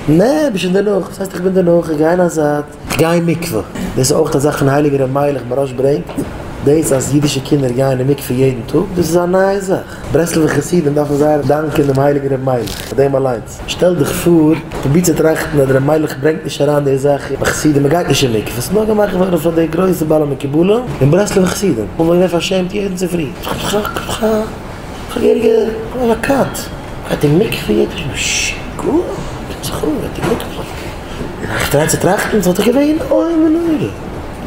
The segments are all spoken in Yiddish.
נע, ביסט שוין דערנאך. וואס הייסט איך בין דערנאך? איך גיי אין א זייט. איך גיי אין מקווה. דאס איז אויך א זאך פון הייליגער רבי מיילעך מוהרא"ש ברענגט, דאס אז אידישע קינדער גייען אין מקווה יעדן טאג, דאס איז א נייע זאך. ברסלב'ע חסידים דארפן זייער דאנקען דעם הייליגן רבי מיילעך פאר דעם אליינס. שטעל דיך פאר, פרוביר צו טראכטן אז רבי מיילעך ברענגט נישט אריין די זאך ביי חסידים, מען גייט נישט אין מקווה, ס'איז נאר געמאכט געווארן פאר די גרויסע בעלי מקובלים און ברסלב'ע חסידים. מען וואלט געווען פארשעמט יעדן צופרי. כ'האב געהעריגע א קאט, גייט אין מקווה יעדן טאג, משוגע, קומט זיך אן, גייט אין מקווה. איך try צו טראכטן, ס'וואלט דאך געווען אוי מנורה,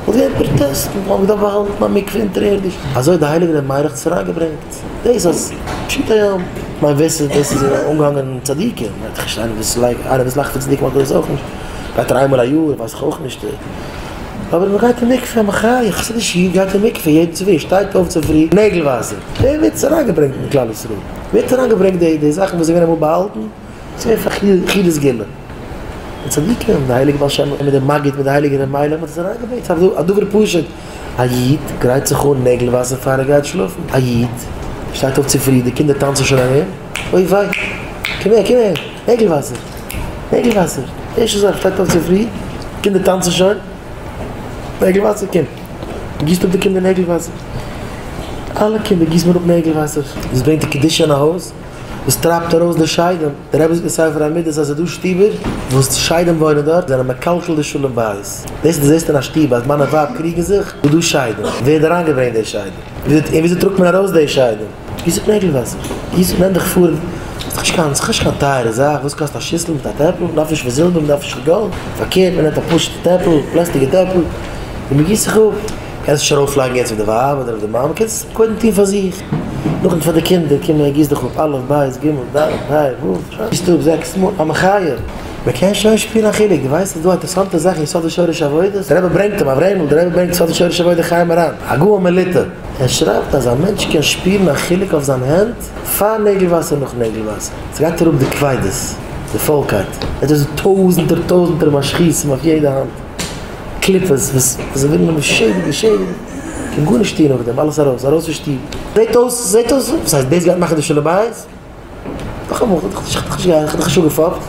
וואלט געווען פראטעסטן, מ'וואלט געדארפט באהאלטן א מקווה אונטערערדיש, אזוי האט די הייליגע רבי מיילעך עס אריינגעברענגט, דאס אז פשוט היום, כ'מיין ווער ס'איז דאס איז אנגעהאנגען צדיקים, מיינט איך נישט איינער וואס לייגט, איינער וואס לאכט פון צדיקים מאכט דאס אויך נישט, גייט ער איינמאל א יאר ווייס איך אויך נישט, אבער מ'גייט אין מקווה מחיה, חסידישע איד גייט אין מקווה יעדן צופרי, שטייט אויף צופרי, נעגל וואסער, ווער האט עס אריינגעברענגט אין כלל ישראל? ווער האט אריינגעברענגט די זאכן וואס זענען געווען אמאל באהאלטן? ס'איז געווען פאר יחידי סגולה. די צדיקים, די הייליגע בעל שם מיט די מגיד מיט די הייליגע ר' מיילעך מ'האט עס אריינגעברענגט, ס'איז א דבר פשוט, א איד גרייט זיך אן נעגל וואסער פאר ער גייט שלאפן, א איד שטייט אויף צופרי די קינדער טאנצן שוין ארום, אוי וויי, קום הער קום הער, נעגל וואסער, נעגל וואסער, ערשטע זאך שטייט אויף צופרי, קינדער טאנצן שוין, נעגל וואסער קום, גיסט אפ די קינדער נעגל וואסער, אלע קינדער גיסט מען אפ נעגל וואסער, דאס ברענגט די קדושה אין א הויז. וואס טרייבט ארויס די שדים, דער רבי זאגט אין ספר המידות אז עס איז דא שטיבער וואס שדים וואוינען דארט, זענען מקלקל די שלום בית, דאס דו זעסט אין א שטוב אז מאן און ווייב קריגן זיך, איז דא שדים, ווער האט אריינגעברענגט די שדים? און וויאזוי טראגט מען ארויס די שדים? גיס אפ נעגל וואסער, גיס אפ, נעם דיך פאר, ס'איז נישט קיין, ס'איז נישט קיין טייערע זאך, וואס קאסט א שיסל מיט א טעפל, מ'דארף נישט פון זילבער, מ'דארף נישט פון גאלד, פארקערט מ'נעמט א פשוט'ע טעפל, פלעסטיגע טעפל, און מ'גיסט זיך אפ. קענסט נישט ארויפלייגן יעצט אויף די ווייב אדער אויף די מאמע, קענסט עס קודם טון פאר זיך, נאכדעם פאר די קינדער, קום און גיס דיך אפ, א' ב' ג' ד' ה' ו', גיסט אפ זעקס מאל, א מחיה. מען קען שוין שפירן א חילוק, דו ווייסט אז דא א אינטערעסאנטע זאך אין יסוד ושורש העבודה, דער רבי ברענגט אים, אברעמל, דער רבי ברענגט יסוד ושורש העבודה חיים מוהר"ן, הגאון מליטא, ער שרייבט אז א מענטש קען שפירן א חילוק אויף זיין הענט פאר נעגל וואסער נאך נעגל וואסער, ס'גייט אראפ די כבידות, די פולקייט, עס איז דא טויזענטער טויזענטער משחיתים אויף יעדע האנט. קליפות וואס זיי ווילן נאר שעדיגן שעדיגן, קען גארנישט טון נאכדעם, אלעס ארויס, ארויס פון שטוב. זעט אויס, זעט אויס, וואס הייסט דאס גייט מאכן די שלום בית? נאכאמאל, כ'האב דיך נישט אפגעפאפט.